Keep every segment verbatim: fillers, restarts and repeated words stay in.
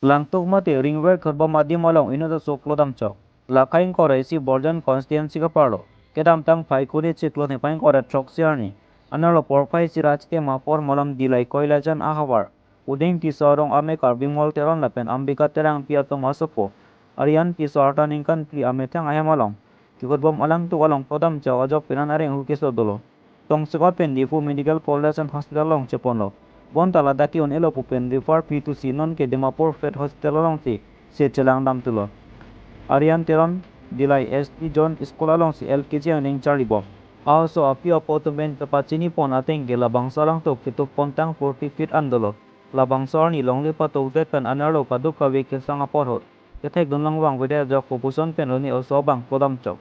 Langtuk mate ringver khurbom adim along inut aso klodam chok. Lakha ingkoi ra isi Borjan constituency kaparlo kedamtang Phaikuni chiklo niphai ingkoi ra throksi arni anerlo porphai isi ra chitim apor malam Dillai Koilajan ahavar Uding Tisso arong amei Karbi Mol Teron lapen Ambika Terangpi atum asopo Aryan Tisso arta ningkan phli amethang ahem along kikutbom alangtuk along klodam chok ajok penan areng hu keso dolo. Tongsuk pen Diphu Medical College and Hospital along cheponlo. Bonta ladak ke-un-elo pu pen refer phi tusi nonke Dimapur Fate Hospital alongsi se chelang damthulo. Aryan Teron Dillai S D John School alongsi L K G angdeng charlibom. A-oso api apo atum pen kapachinipon ateng ke labangso alangtuk ketup pontang forty feet an dolo. Labangso arni longle patok det pen anerlo kaduk kave kesang apor ahut kethekdun longvang avedet ajok pu puson pen arni oso abang klodam chok.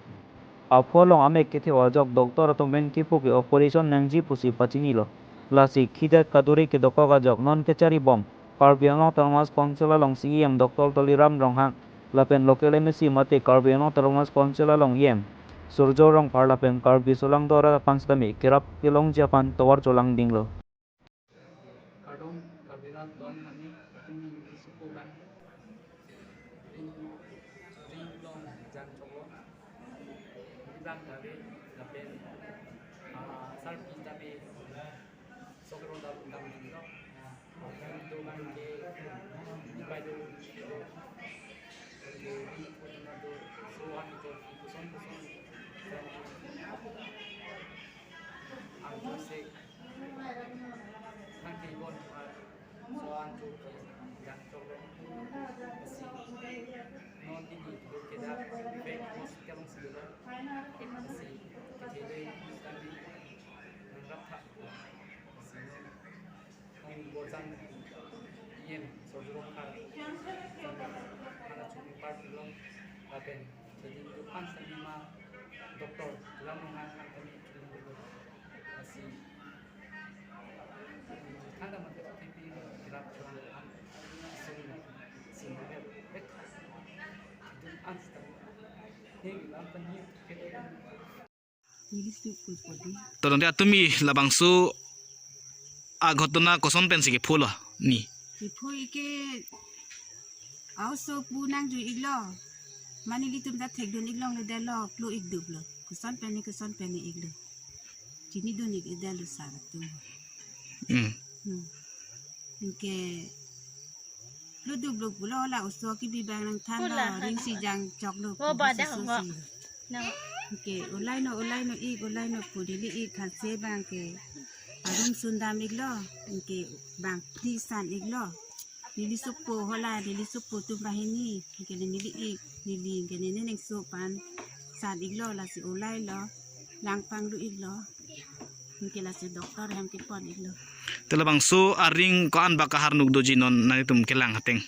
Aphu along amek kethe ajok doctor atum pen kipu ke operation nangji pusi pachinilo. Lasi khidet kaduri kedokok ajok non kecharibom Karbi Anglong Autonomous Council along C E M Doctor Tuliram Ronghang lapen local M A C mate Karbi Anglong Autonomous Council along E M Surjya Rongphar lapen Karbi Solangdo arat aphan sitame kerap kelongji aphan tovar cholangdinglo. Kardom, Karbi Anglong Autonomous Council, ring, ring long jang choklo, ring long kave, lapen, ah, sarpi tame, sokro dam, dam dinglo, ah, ring long ke, ring bai do, ke, ring long do, so an to, kuson, kuson, ang to se, Nangke ibon, ah, so an chok ke jang choklo. Lasi non neli dolo ke dak Vivek Hospital alongsi dolo. Lasi kethe dei kami nangrap tha. Lasi non Borjan E M Surjya Rongphar, Hana Chukmi Park along lapen jadi itu kan sami ma Doctor Tuliram Ronghang kan kami chukmi dolo. Lasi Todong dia tumi labangso aghotona koson pensi kephulo ni. Kephu ike a-oso pu nangjui iklo. Mane ilitum ta thekdun ik longledetlo, klo ik duplo. Koson pen ni, koson pen ni iklo. Chinidun ik edetlo sar atum. Hmm. Hmm. Anke klo duplo pulo la oso kibi bang nangthanlo, pu la, ring si jang choklo, pu ba dak si so ba si. Na. Anke ulai no, ulai no ik, ulai no pu neli ik khase bang ke arum sundam iklo, anke bang phli san iklo. Neli sopo hola, neli sopo atum banghini, anke neli ik, neli anke neli neng so pan san iklo, lasi ulailo, lang panglu iklo, anke lasi doctor hem kepon iklo. Te labangso aring ko-an ba kaharnuk doji non nangtum kelang ateng?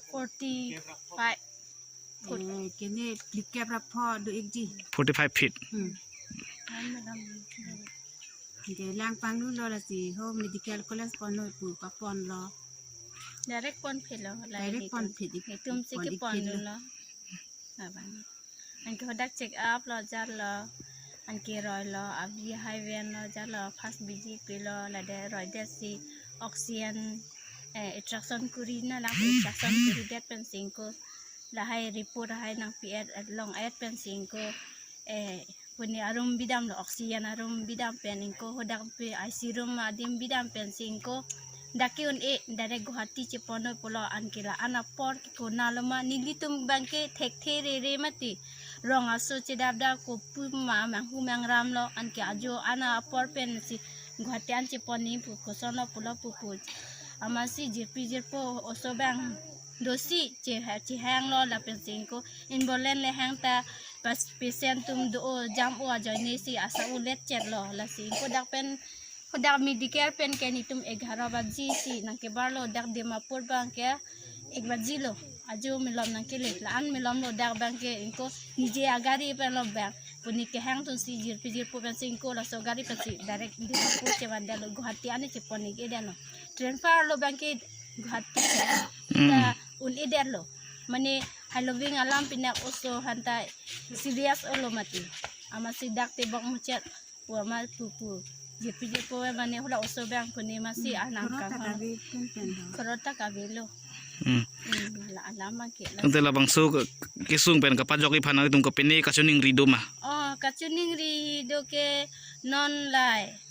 Forty-five. Eh, kene phlikep ra pho do ikji. Forty-five feet. Hmm. Anke lang panglulo lasi ho medical college ponnoi pu kaponlo. Direct ponphitlo, la direct nelitum. Ponphit ik, itum si pon ik kepon phitlo. Lo. Abang. Anke hadak check up lo jarlo. Anke roilo, abi hai venlo jarlo, first B G P lo, lade roidet si oxygen, eh, extraction kuri na lang extraction kuridet pensi ingko. Lahai report hai nangpi-et, long-et pensi ingko, eh, puni arum bidamlo, oxygen arum bidam pen ingko, hadak pi I C room adim bidam pensi ingko dak ke-un-e direct Guwahati cheponnoi pulo, anke la-an apor ke konatlo ma, nelitum bang ke thekthe rere mati. Rong aso chedapdap kopu ma manghu mangramlo, anke ajo an apor pensi Guwahati an chepon ni pu kosonlo pulo pupu. Amatsi jirpi jirpo oso bang dosi che, chehanglo lapensi ingko inbolen le hang ta pas patient atum do-o jam-o ajoine si asa ulet chetlo, lasi ingko dak pen hadak medical pen ke nelitum egharo baji si nangkebarlo, dak Dimapur bang ke ek baji lo, ajo malom nangkele, la-an malomlo dak bang ke, ingko nije agari penlo bang, puni kehang atum si jirpi jirpo pensi ingko laso gari pensi direct Dimapur chevandetlo, Guwahati an chepon ik-edetlo. Transfer lo bang ke Guwahati ke. Hmm. Ta un-edetlo. Mane hailo bing alam pinak oso hanta serious olo mati. Amatsi dak tebok muchet pu amat pupu. Jepi jepo mane hula oso bang puni masi anam koro ta kang kave pen pen do. Koro ta kavelo. Hmm. Hmm, la alam ke la. Ante labangso ke-, kesung pen kapajok iphan nangtum kopine kachiningri do ma? Oh, kachiningri do ke non lai.